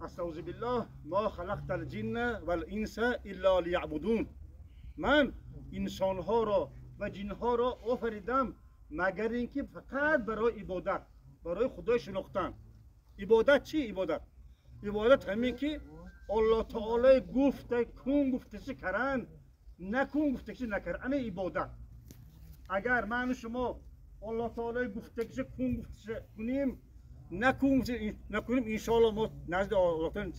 Астаъузу биллаҳ, ма халақтал ҷинна вал инса илла лияъбудун. Ман инсонҳоро ва ҷинҳоро офаридам магар ин ки фақат барои ибодат, барои Худой шинохтан. Ибодат чӣ ибодат? Ибодат ҳамин ки Аллоҳ таоло гуфта кун гуфташи каран, накун гуфташи накаран, ана ибодат. Агар ману шумо Аллоҳ таоло гуфташи кун гуфташи кунем, накун накунем, иншоаллоҳ мо назди Аллоҳ таоло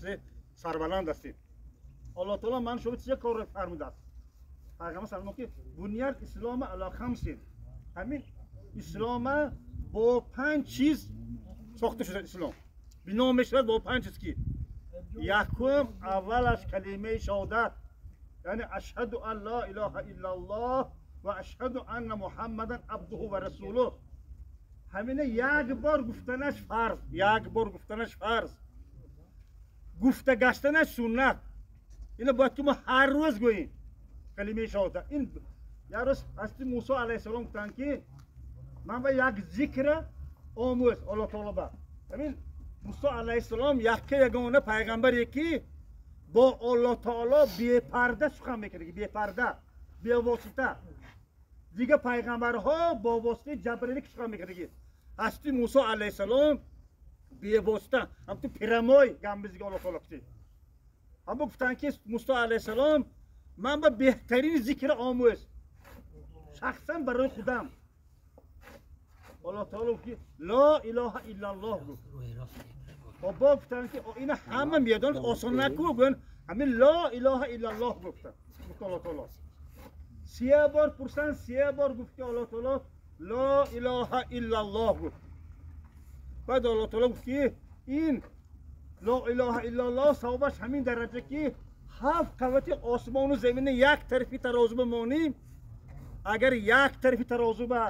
сарбаланд ҳастем. Аллоҳ таоло ман шумо чӣ кор фармудааст? Пайғамбар саллаллоҳу ки бунияд ислома ала хамсин. Ҳамин ислома бо панҷ чиз сохта шуда ислом. Бино мешавад бо панҷ чиз ки якум аввалаш калимаи шаҳодат, яъне ашҳаду ан ла илаҳа иллаллоҳ ва ашҳаду анна муҳаммадан абдуҳу ва расулуҳ. Ҳамина як бор гуфтанаш фарз, як бор гуфтанаш фарз, гуфта гаштанаш суннат. Ина бояд ки мо ҳар рӯз гӯем калимаи шаҳодат. Ин як рӯз ҳазрати Мусо алайҳиссалом гуфтанд ки ман ба як зикра омӯз Аллоҳ таоло ба. Ҳамин Мусо алайҳиссалом якка ягона пайғамбаре ки бо Аллоҳ таоло бепарда сухан мекард, бепарда, бевосита. Дигар пайғамбарҳо бо воситаи Ҷабраил сухан мекард. Ҳазрати Мусо алайҳиссалом бевосита, ҳамту прямой гамбизига Аллоҳ таоло кутид. Ҳамон гуфтанд ки Мусо алайҳиссалом ман ба беҳтарин зикра омӯз шахсан барои худам. Аллоҳ таоло гуфт ки ло илоҳа иллаллоҳ гуфт. Бо гуфтанд ки ина ҳама медонад, осон наку, гӯянд ҳамин ло илоҳа иллаллоҳ гуфтанд. Гуфт Аллоҳ таоло. Се бор пурсанд, се бор гуфт ки Аллоҳ таоло ло илоҳа иллаллоҳ гуфт. Баъд Аллоҳ таоло гуфт ки ин ло илоҳа иллаллоҳ савобаш ҳамин дараҷа ки ҳафт қавати осмону замина як тарафи тарозу бимонем, агар як тарафи тарозу ба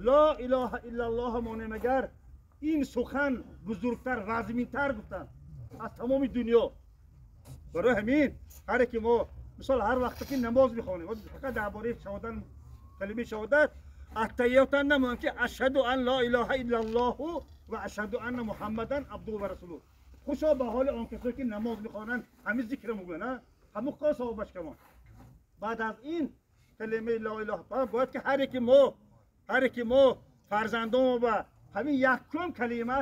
ло илоҳа иллаллоҳ монем, агар ин сухан бузургтар, вазминтар гуфтанд аз тамоми дунё. Барои ҳамин ҳар яке мо мисол ҳар вақте ки намоз мехонем, фақат дар бораи шаҳодат, калимаи шаҳодат аттаҳиётан намоем ки ашҳаду ан ло илоҳа иллаллоҳу ва ашҳаду анна муҳаммадан абдуҳу ва расулуҳ. Хушо ба ҳоли он касое ки намоз мехонанд, ҳамин зикра мегӯянд, ҳамон кор савобаш камон. Баъд аз ин калимаи ло илоҳа бояд ки ҳар яке мо, ҳар яке мо фарзандон ба ҳамин якум калима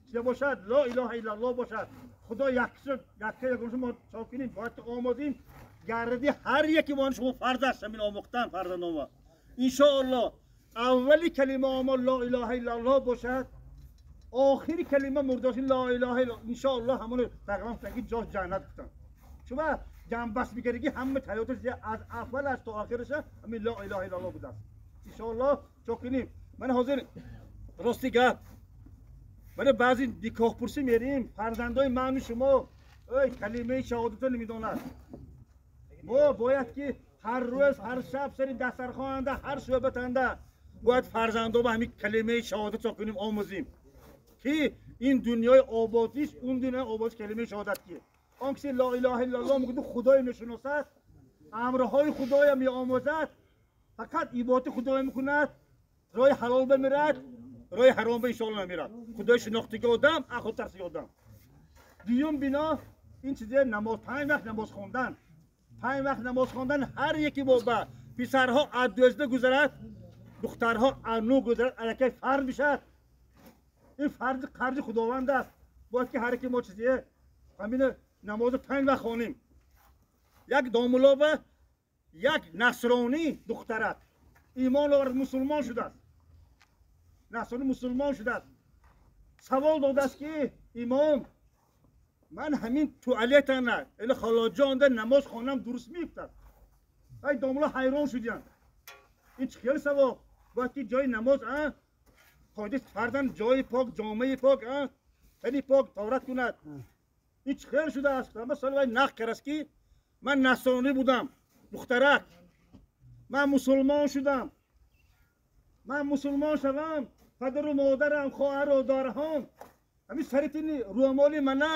чизе бошад, ло илоҳа иллаллоҳ бошад. Худо якшо якка ягонашо мо чо кунем, бояд ки омӯзем. Гарди ҳар яке мо шумо фарз аст ҳамин омӯхтан фарзандон мо. Иншоаллоҳ аввали калима мо ло илоҳа иллаллоҳ бошад, охири калима мурдоши ло илоҳа иллаллоҳ. Иншоаллоҳ ҳамон пайғамбар гуфтанд ки ҷош ҷаннат гуфтанд. Чуба ҷанбаст мекард ки ҳама ҳаёташ аз аввалаш то охираш ҳамин ло илоҳа иллаллоҳ будааст. Иншоаллоҳ чо кунем. Ман ҳозир рости гап, мана баъзе никоҳпурсӣ мерем, фарзандои ману шумо ой калимаи шаҳодатро намедонад. Мо бояд ки ҳар рӯз, ҳар шаб сари дастархонанда, ҳар суҳбатанда бояд фарзандо ба ҳамин калимаи шаҳодат чо кунем, омӯзем ки ин дунёи ободиш, он дунёи ободиш калимаи шаҳодат ки он киси ло илоҳа иллаллоҳ мегӯяд, Худоё мешиносад, амрҳои Худоё меомӯзад, фақат ибодати Худоё мекунад, роҳи ҳалол бамирад, роҳи ҳаром ба иншоаллоҳ намирад. Худои шинохтиги одам, аз худ тарсиги одам. Дуюм бино ин чизе намоз, панҷ вақт намоз хондан. Панҷ вақт намоз хондан ҳар яке мо ба писарҳо аз 12 гузарад, духтарҳо аз 9 гузарад, аллакай фарз мешавад. Ин фарзи қарзи Худованд аст. Бояд ки ҳар яке мо чизе ҳамин намозро панҷ вақт хонем. Як домулоба як насронӣ духтарак имон овард, мусулмон шудааст, насронӣ мусулмон шудааст. Савол додааст ки имом, ман ҳамин туалетана или холоҷонда намоз хонам дуруст меафтад? Ай домула ҳайрон шудиянд, ин чӣ хел савол? Бояд ки ҷои намоз қоида фарзанд ҷои пок, ҷомаи пок, тани пок таҳорат кунад. Ин чӣ хел шудааст? Масалан вай нақл кардааст ки ман насронӣ будам, духтарак, ман мусулмон шудам, ман мусулмон шавам, падару модарам, хоҳару дорҳом ҳамин сари тини рӯмоли мана,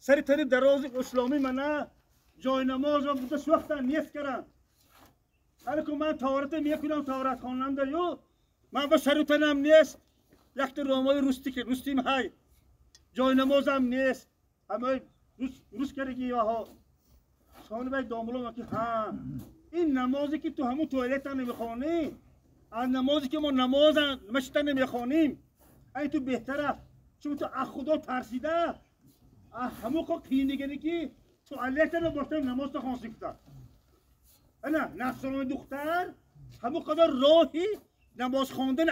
сари тани дарози исломӣ мана, ҷои намозам буда сӯхтан, нест кардам. Ҳалку ман таҳората мекунам таҳорат хонанда ю, ман ба сару танам нест, якта рӯмоли рустим ҳай, ҷои намозам нест. Ҳамаи рус кардагӣ ваҳо сони бай домуло ки ҳа ин намозе ки ту ҳамун туалета намехонӣ аз намозе ки мо намоз масҷида намехонем ай ту беҳтар аст чун ту аз худо тарсида аз ҳамон ко қийинигане ки туалетаро бошта намоз тахонси гуфта ана насрони духтар ҳамон қадар роҳи намоз хондан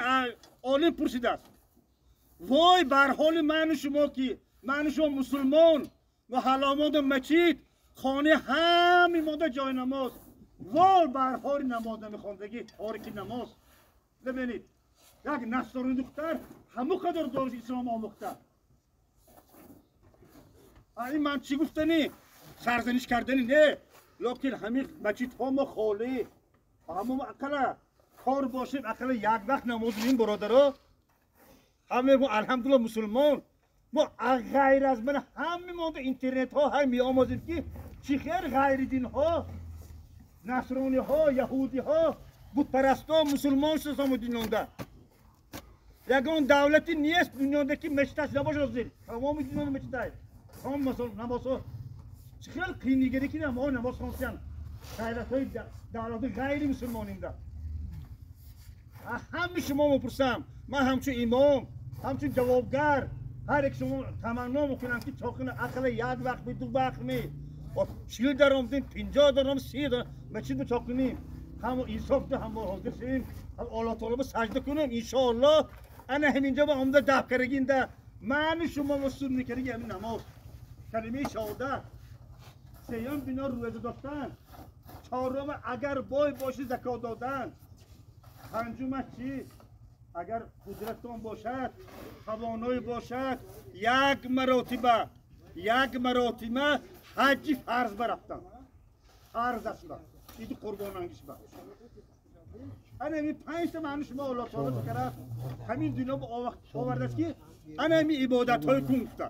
олим пурсидааст. Вой бар ҳоли ману шумо ки ману шумо мусулмон ва ҳало монда мачид хонаи ҳами монда ҷои намоз. Вой бар ҳоли намоз намехондагӣ торики намоз. Бибинед як насрони духтар ҳамон қадар дониши ислом омӯхта. Ин ман чӣ гуфтанӣ? Сарзаниш кардани не, лекин ҳамин мачидҳо мо холӣ ҳамон ақала кор бошем ақала як вақт намоз меем бародаро. Ҳаме мо алҳамдулилла мусулмон мо ғайр аз ман ҳаме монда интернетҳо ҳам меомӯзем ки чӣ хел ғайри динҳо насрониҳо яҳудиҳо бутпарастон мусулмон шудасому динонда. Ягон давлати нест дунёда ки мечиташ набошад зир тамоми дунёда мечитай тамом намозҳо чӣ хел қийнигаре ки мо намоз хонсиян давлатҳои давлатҳои ғайри мусулмонинда. Ҳами шумо мепурсам ман ҳамчун имом ҳамчун ҷавобгар ҳар як шумо таманно мекунам ки чоқина ақала як вақт ми ду вақт ми 40 даромдем 50 даром 30 даром мачид бичоқинем ҳамо инсоф ҳамо ҳозир шавем ҳам Аллоҳ таоло саҷда кунем иншоаллоҳ. Ана ҳаминҷо ба омда даф карагинда мани шумо мусулмон мекараги ҳамин намоз калимаи шаҳодат. Сеюм бино рӯза доштан. Чорум агар бой бошӣ закот додан. Панҷумаш чӣ? Агар қудратон бошад тавоноӣ бошад як маротиба ҳаҷи фарз барафтан фарз аст ба иди қурбонангиш ба. Ана ҳамин панҷта маъни шумо Аллоҳ таоло чӣ ҳамин дунё овардааст ки ана ҳамин ибодатҳои кун гуфта.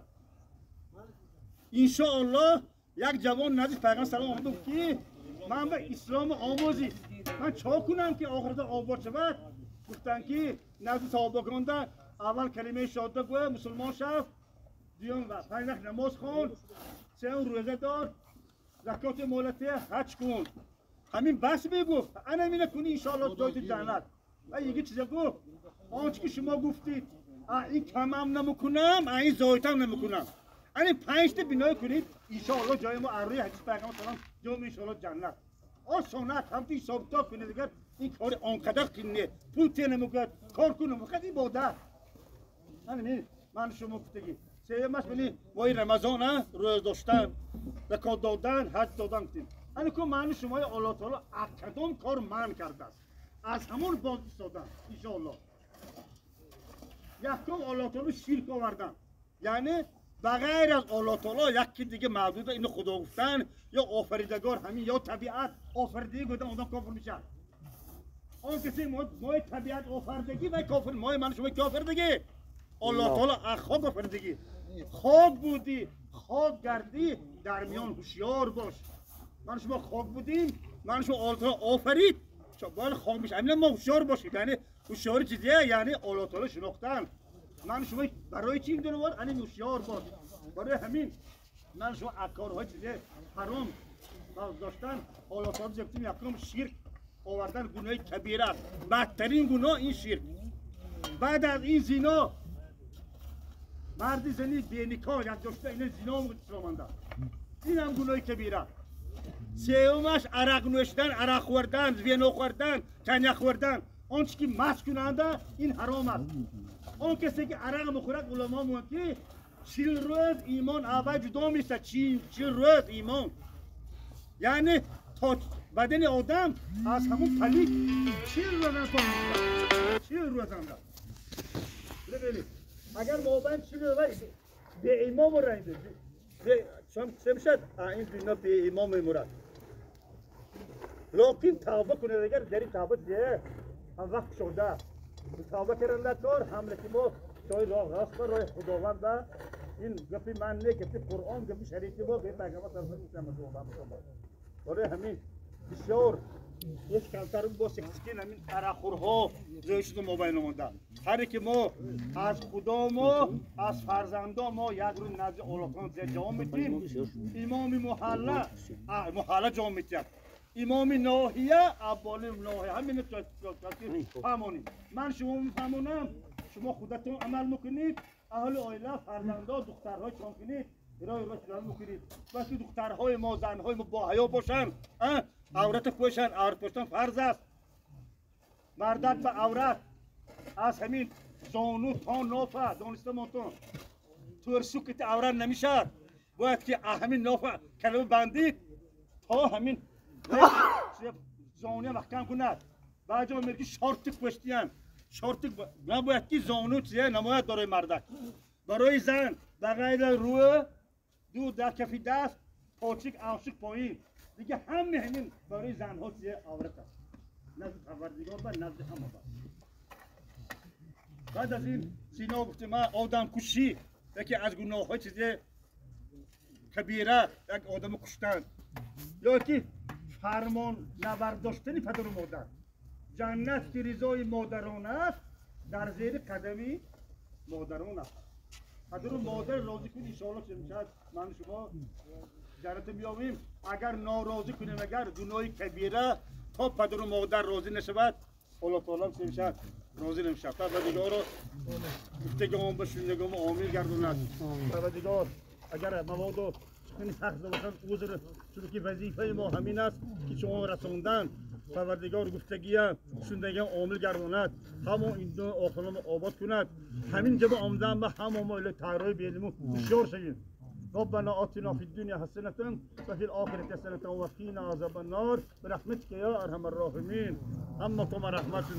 Иншоаллоҳ як ҷавон назди пайғамбар салом омад гуфт ки ман ба ислом омӯзид ман чо кунам ки охирата обод шавад? Гуфтанд ки назди саҳобагонда аввал калимаи шаҳодат гӯя мусулмон шав, дуюм панҷ вақт намоз хон, сеюм рӯза дор, закоти молате ҳаҷ кун. Ҳамин бас мегуфт ана ҳамина кунӣ иншоаллоҳ ҷойти ҷаннат. Ва яке чизе гуфт он чи ки шумо гуфтид ин камам намекунам ин зоитам намекунам. Ани панҷта бинои кунед иншоаллоҳ ҷои мо аррӯи ҳадиси пайғамбар салом ҷои иншоаллоҳ ҷаннат. Осонат ҳамту ҳисоб китоб кунед агар ин кори он қадар қин не пул те намекунад кор кунам фақат ибодат. Ани ман шумо гуфтагӣ сеюмаш мани моҳи рамазон рӯза доштан закот додан ҳаҷ додан гуфтем. Ани ку мани шумои Аллоҳ таоло аз кадом кор манъ кардааст аз ҳамон боз истодан иншоаллоҳ. Якум Аллоҳ таоло ширк овардан яъне ба ғайр аз Аллоҳ таоло яке дига маъбуда ино худо гуфтан ё офаридагор ҳамин ё табиат офаридагӣ гуфтан одам кофир мешавад. Он касе мои табиат офаридагӣ вай кофир мои ман шумо ки офаридагӣ Аллоҳ таоло аз хок офаридагӣ. Хок будӣ хок гардӣ дар миён ҳушёр бош. Ман шумо хок будем ман шумо Аллоҳ таоло офарид бояд хок мешавад. Ҳамина мо ҳушёр бошем яъне ҳушёрӣ чизия яъне Аллоҳ таоло шинохтан. Ман шумо барои чӣ дунвор ани ҳушёр бош. Барои ҳамин ман шумо аз корҳои чизе ҳаром доштан Аллоҳ таоло гуфтем якум ширк овардан гуноҳи кабира аст. Бадтарин гуноҳ ин ширк. Баъд аз ин зино марди зани беникоҳ якҷо шуда ина зино исломанда ин ҳам гуноҳи кабира. Сеюмаш арақ нӯшидан арақ хӯрдан вино хӯрдан коньяк хӯрдан он чи ки маст кунанда ин ҳаром аст. Он касе ки арақ мехӯрад уламо мегӯянд ки 40 рӯз имон аввал ҷудо мешавад. 40 рӯз имон яъне то бадани одам аз ҳамун палид 40 рӯзан то мешавад. 40 рӯзанда. Бибинед агар мобайн 40 рӯз беимон муранд чӣ мешавад? Ин дунё беимон мемурад. Лекин тавба кунад агар дари тавба чизе ҳам вақт шуда тавба кардан кор ҳамлаки мо ҷои роҳ рост ба роҳи Худованд ин гапи ман не гапи Қуръон гапи шариати мо гапи пайғамбар саллаллоҳу алайҳи васаллам. Барои ҳамин бисёр یک کمتر با سکسکین همین عرقخورها زیاد شده مابین آمده. هر که ما از خدا ما از فرزندا ما یک روز نزد الله تعالی جواب میدیم. امام محله محله جواب میدیم. امام ناحیه اول ناحیه همین فهمونیم. من شما میفهمونم شما خودتون عمل میکنید. اهل عائله فرزندا دخترهای چون کنید رای رای چون میکنید. وقتی دخترهای ما زنهای ما با حیا باشن عورت پوشن. عورت پوشتن فرض است. مردک به عورت از همین زانو تا نافه دانسته مانتون ترسو که عورت نمیشد. باید که همین نافه کلمه بندید تا همین زانوی محکم کند. بعضی ها میگه شارتک پشتیان شارتک نباید که زانو چیه نماید داره مردک. برای زن بغیر روی دو در کفی دست پاچیک عاشق پایین دیگه همه همین برای زنها چیه عورت است. نزد پروردگار و نزد همه. بعد از این سینا گفته من آدم کشی یکی از گناه‌های چیزه کبیره یک آدم کشتن یا که فرمان نبرداشتن پدر و مادر. جنت که رضای مادران است در زیر قدمی مادران است. پدر و مادر راضی کنید انشاءالله چه میشد من شما جنت میابیم. اگر ناراضی کنیم اگر گناه کبیره تا پدر و مادر راضی نشود الله تعالی چه میشد راضی نمیشد. پروردگار رو گفتگام به شنیدگام آمین گردوند. پروردگار اگر مواد سخنی سخت باشد عذر چون که وظیفه ما همین است که شما رساندن. پروردگار گفتگی شنیدگام آمین گردوند. همون این دو آخرام آباد کند. همین جا آمدن به همون ما اله تحرای بیلمو هوشیار شویم. ربنا آتنا في الدنيا حسنة وفي الآخرة حسنة وقنا عذاب النار برحمتك يا أرحم الراحمين. أما كما رحمتك